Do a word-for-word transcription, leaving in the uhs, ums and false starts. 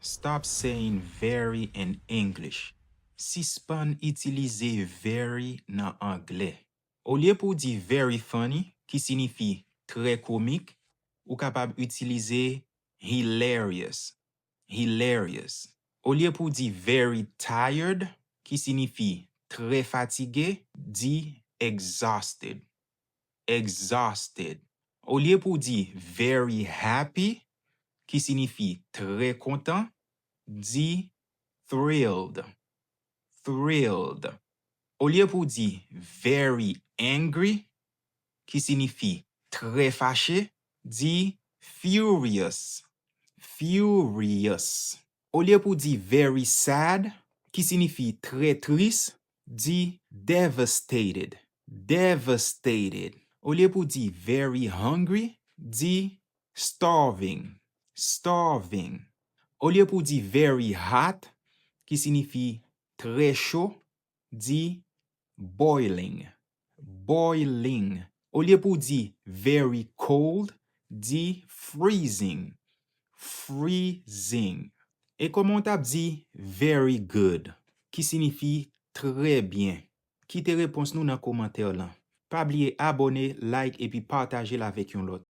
Stop saying very in English. Sispann itilize very nan anglè. Olye pou w di very funny, ki siyifi trè komik, ou kapab itilize hilarious. Hilarious. Olye pou w di very tired, ki siyifi trè fatige, di exhausted. Exhausted. Olye pou w di very happy, ki siyifi trè kontan, di thrilled. Thrilled. Olye pou w di very angry, ki siyifi trè fache, di furious. Furious. Olye pou w di very sad, ki siyifi trè tris, di devastated. Devastated. Olye pou w di very hungry, di starving. Starving. Olye pou w di very hot, ki siyifi trè cho, di boiling. Boiling. Olye pou w di very cold, di freezing. Freezing. E kòman w t ap di very good, ki siyifi trè byen? Kite repons nou nan kòmantè lan. Pa bliye abòne, like epi pataje l avèk yon lòt.